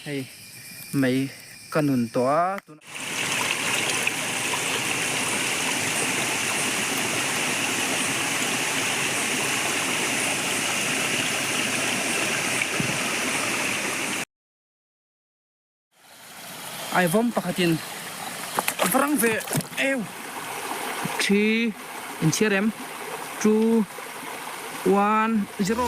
Hei mei ka nun tawh a tunah. Aivawm pakhatin a va rang ve eu. Three inchhiar em? Two, one, zero.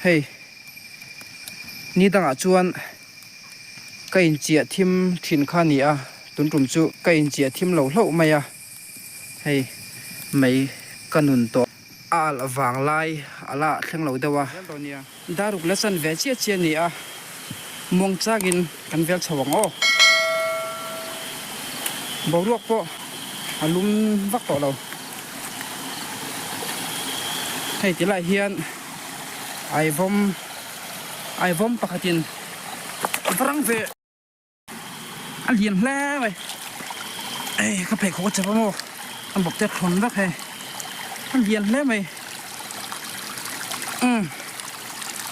Hei ni dangah chuan ka inchiah thim thin kha a ni a, tun tum chu ka inchiah thim lo hlauh mai a, hei mei ka nun tawh. A alh vang lai a la thleng lo deuh a. Daruk la chan ve chiah chiah a ni a, muang chakin kan vel chho ang aw. Boruak pawh a lum vak tawh lo. Hei ti lai hian Aivawm Aivawm pakhatin a va rang ve. A lian hle mai ei ka pheikhawk a chep a maw a bawp te a thlawn vek hei a lian hle mai umm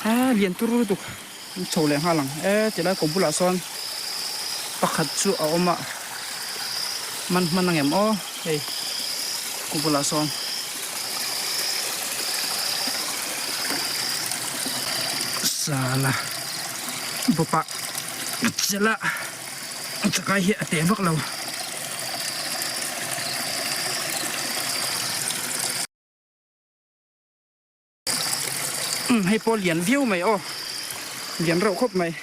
a lian tur lutuk an chho leh nghal ang e tilai kaw bulah sawn pakhat chu a awm a man hman ang em aw hei kaw bulah sawn. Sala bawp ah. Chela chakai hi a teh vak lo. Umm hei pawh lian viau mai aw lian reuh khawp mai.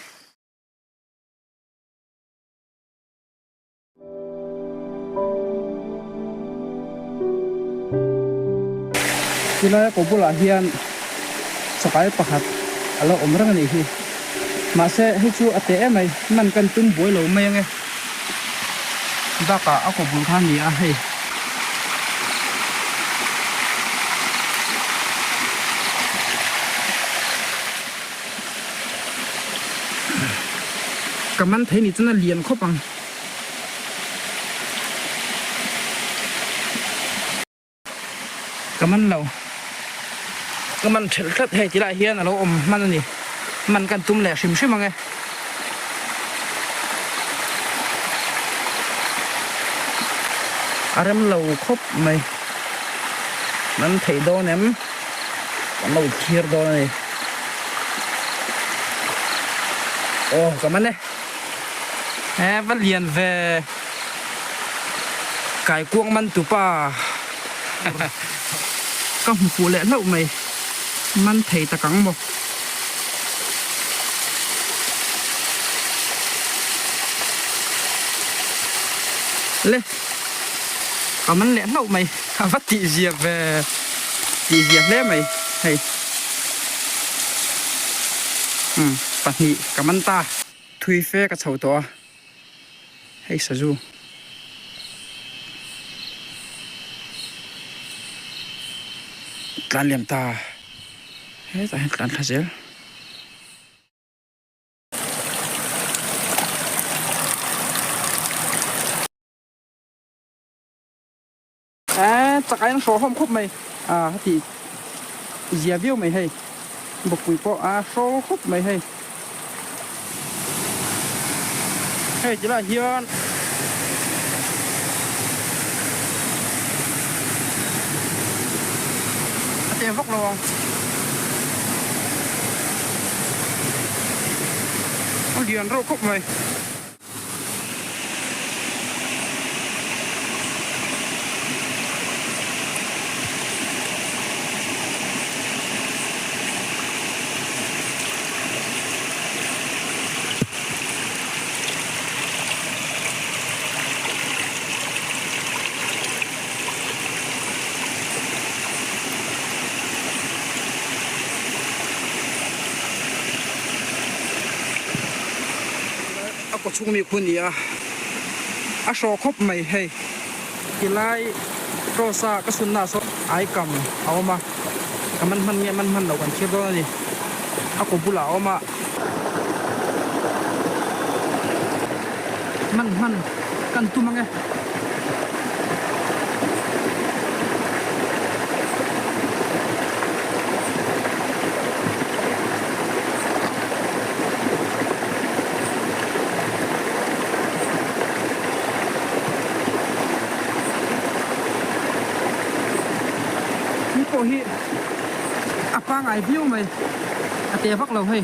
Chulai kaw bulah hian chakai pakhat a lo awm reng a nih hi. Mahse hei chu a teh em mai, man kan tum buai lo mai ange. Bakah a kaw bul kha a ni a hei. Ka man thei nih chuan a lian khawp ang. Ka man lo. Ka man thelh tlat hei ti lai hian a lo awm hman a ni. Man kan tum leh hrim hrim ang e. A rem lo khawp mai. Man theih dawn em? Kan lo thlir dawn a ni. Aw ka man e. He va lian ve kaikuang man tu pa ka hmu fuh leh hlauh mai man thei tak ang maw. Le ka man leh hlauh mai a va tih zia ve tih zia hle mai hei umm pahnih ka man ta. Thui fe ka chho tawh a, hei sazu. Tlan liam ta, hetah hian tlan thla zel. chak aiin hrawh hlawm khawp mai a heti zia viau mai hei bawkpui pawh a hrawl khawp mai hei. Hei ti lai hian a teh vak lo ang. A lian reuh khawp mai. A kaw chhung mi khu a ni a, a hraw khawp mai hei. Tilai cross a ka sunna saw ai kam a awm a, ka man hman nge man hman loh kan thlir dawn a ni. A kaw bulah a awm a. Man hman kan tum ang e. Ni pawh hi a pangai viau mai a te vak lo hei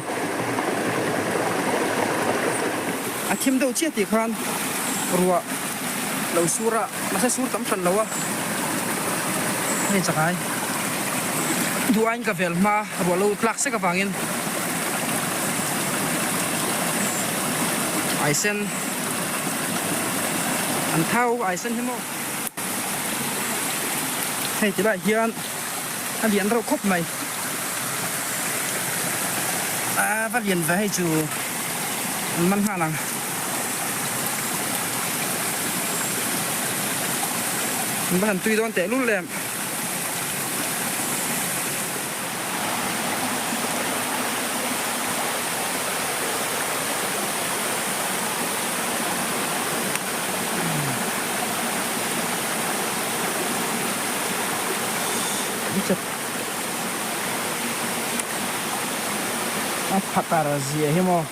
a thim deuh chiah tih khan ruah lo sur a mahse sur tam hran lo a hei chakai duh aiin ka vel hma ruah lo tlak sek avangin aisen an thau aisen hi maw hei ti lai hian a lian reuh khawp mai a va lian ve hei chu an man nghal ang. An va han tui dawn tehlul em. A phakar zia hi maw.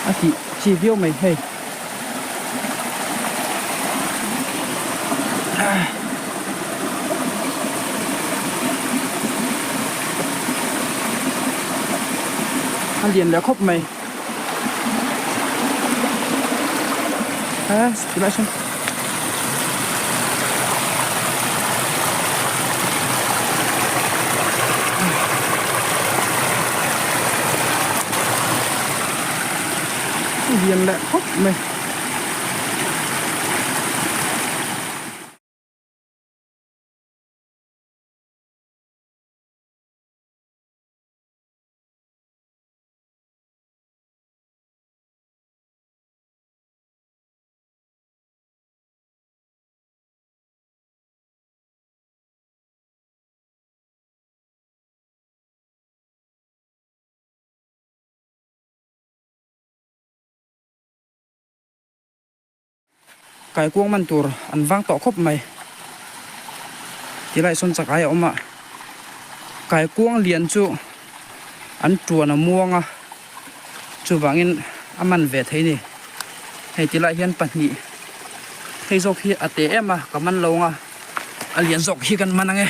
A tih chi viau mai hei. A lian leh khawp mai. A tilai sawn. Lian leh khawp mai. Kaikuang man tur an vang tawh khawp mai. Tilai sawn chak ai a awm a, kaikuang lian chu an tuan a muang a, chuvangin a man ve thei ni. Hei tilai hian pahnih hei zawk hi a te em a, ka man lo ang a, a lian zawk hi kan man ang e.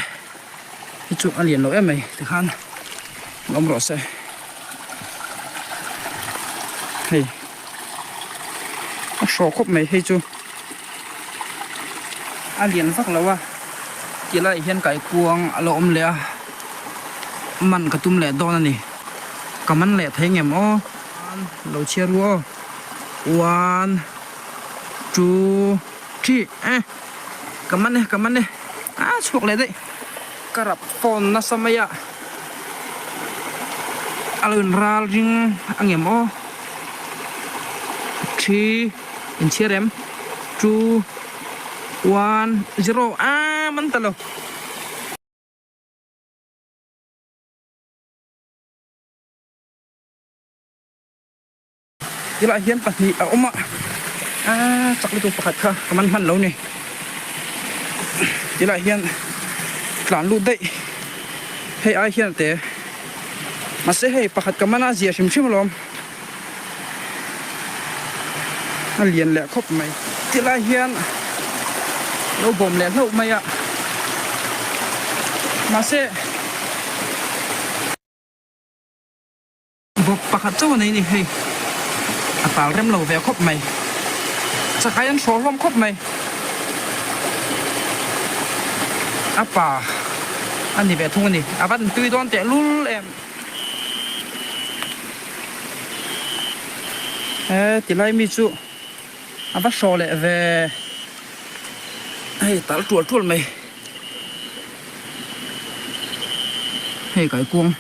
Hei chu a lian lo em mai tikhan awm rawh se. Hei. A hrawh khawp mai hei chu a lian vak lo a ti laiah hian kaikuang a lo awm leh a man ka tum leh dawn a ni ka man leh thei ngem aw. Lo chhiar ru aw. One, two, three eh ka man e ka man e ah chhuak leh daih ka rap phone nasa mai a a lo in ral ring a ngem aw three in chhiar em two one zero ah man ta lo. Tilai hian pahnih a awm a, aaa chak lutuk pakhat kha ka man hman lo ni. Tilai hian tlan lut daih hei ai hian te mahse hei pakhat ka man a zia hrim hrim alawm a lian leh khawp mai. Tilai hian lo bawm leh hlauh mai a mahse. Bawk pakhat chauh a nei ni hei. A tal rem lo ve khawp mai. Chakai an hrawh hlawm khawp mai. A pa a ni ve thung a ni. A van tui dawn teh lul em. He tilai mi chu a va hrawh leh ve. Hei tal tual tual mai. Hei kaikuang.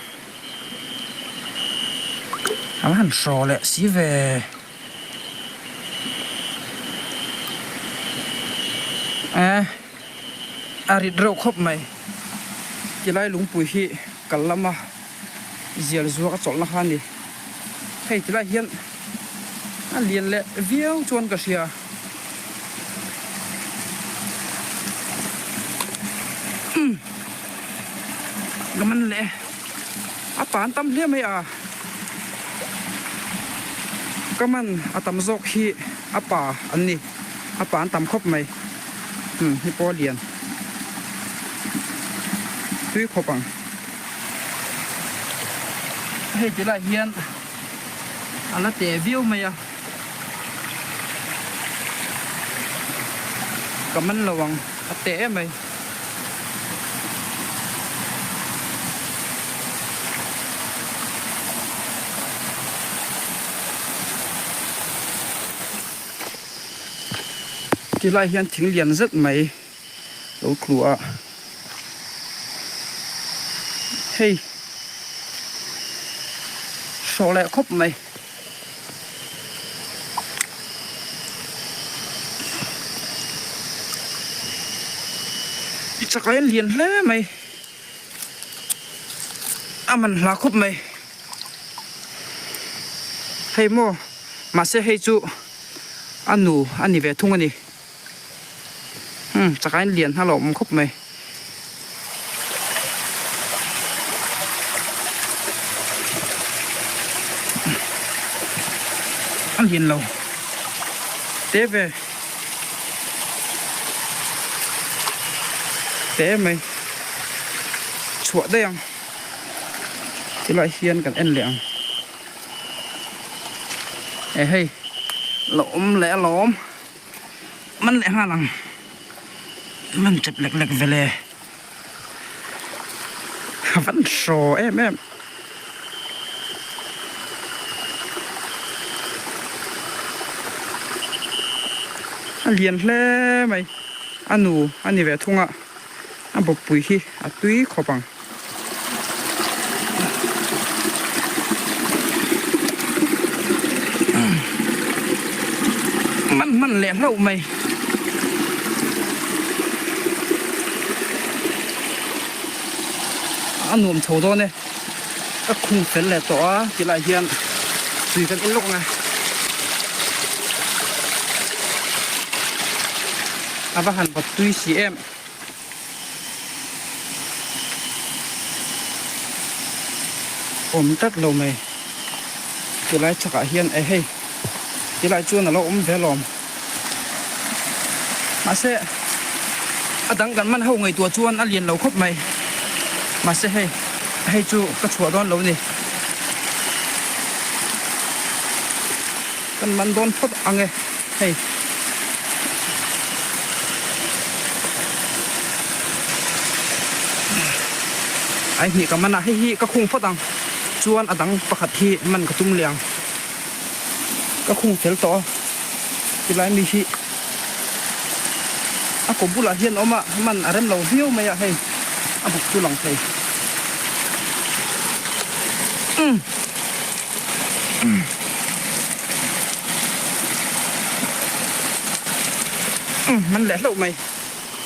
A va han hraw leh si ve. Eh a rit reuh khawp mai. Tilai lungpui hi kal lama zial zuak a chawlhna kha a ni. Hei tilai hian a lian leh viau chuan ka hria. Umm ka man leh e a pan tam hle mai a ka man a tam zawk hi a pa an ni a pan tam khawp mai umm hi pawh a lian tui khawp ang hei ti lai hian a la teh viau mai a. Ka man lo ang a teh em mai. Ti lai hian thing lian zet mai lo tlu a hei hrawh leh khawp mai. I chakai an lian hle mai a man hla khawp mai hei maw mahse hei chu a nu a ni ve thung a ni umm chakai an lian hna lo awm khawp mai. A lian lo te ve te mai chhuah daih ang tilai hian kan en leh ang e hei la awm leh alawm man leh nghal ang. Man chep lek lek vele a van hraw em em. A lian hle mai a nu a ni ve thung a a bawppui hi a tui khawp ang. Man hman leh hlauh mai. A nuam chho dawn e. Ka khung fel leh tawh a tilai hian tui kan en lawk ang e. A va han vawt tui si em. Awm tlat lo mai tilai chhakah hian eh hei tilai chuan alo awm ve alawm mahse a dang kan man ho ngaihtuah chuan a lian lo khawp mai mahse hei hei chu ka chhuah dawn lo ni kan man dawn phawt ang e hei. Ai hnih ka man a, hei hi ka khung phawt ang chuan a dang pakhat hi man ka tum leh ang. Ka khung fel tawh a, tilai mi hi a kaw bulah hian a awm a, man a rem lo viau mai a hei a buk chu lang thei. Umm umm man leh hlauh mai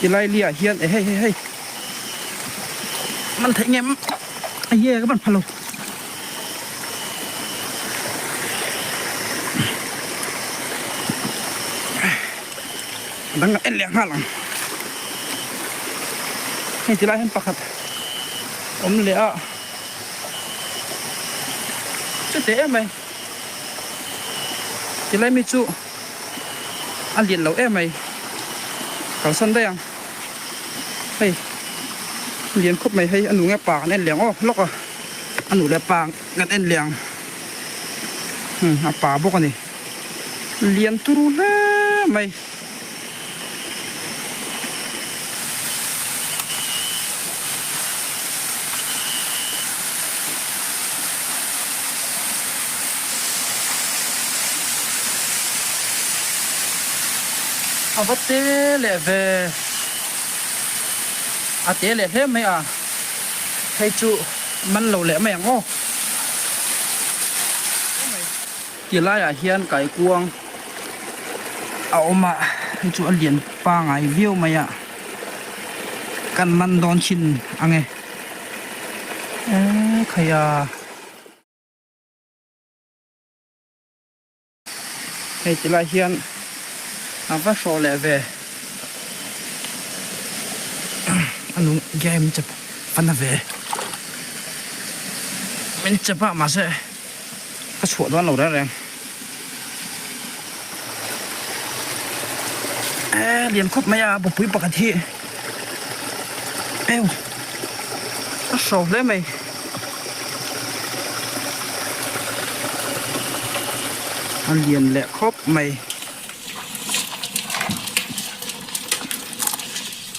tilai liah hian e hei hei hei man theih ngem a ye ka man pha lo. Dang en leh nghal ang hei ti lai hian pakhat awm leh a chute em mai ti lai mi chu a lian lo em mai kalsan daih ang. Hei lian khawp mai hei a nu nge pa kan en liang aw lawk a a nu leh pa kan en liang umm a pa bawk a ni lian turu hle mai. A va te leh ve a te leh hle mai a hei chu man lo leh mai ang aw ti laiah hian kaikuang a awm a hei chu a lian pangai viau mai a kan man dawn thin ang e eee khai a. Hei ti lai hian a va hrawh leh ve a nung game chep fan a ve min chep a mahse ka chhuah dawn lo reng reng e lian khawp mai a bawpui pakhat hi eu a hrawh hle mai. A lian leh khawp mai.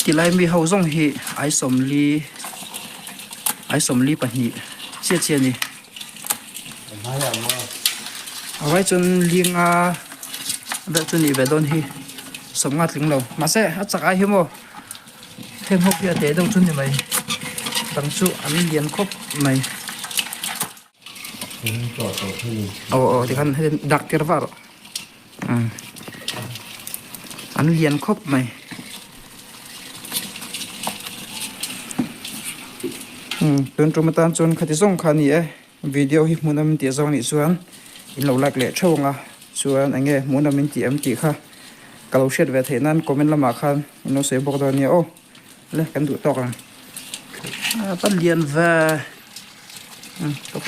Tilai mi ho zawng hi ai sawmli ai sawmli pahnih chiah chiah a ni. A vai chuan linga vel chu nih ve dawn hi sawmnga tling lo mahse a chak ai hi maw. Heng ho hi a teh deuh chu ni mai dang chu an lian khawp mai. Aw aw tikhan hei dak tir vah rawh umm an lian khawp mai. Umm tun tum atan chuan khati zawng kha a ni e video hi hmuhnawm in tih zawng anih chuan in lo like leh theuh ang a chuan eng nge hmuhnawm in tih em tih kha. Ka lo hriat ve theih nan comment lamah khan in lo sawi bawk dawn nia aw. Le kan duh tawk ang. A va lian ve. Umm ok.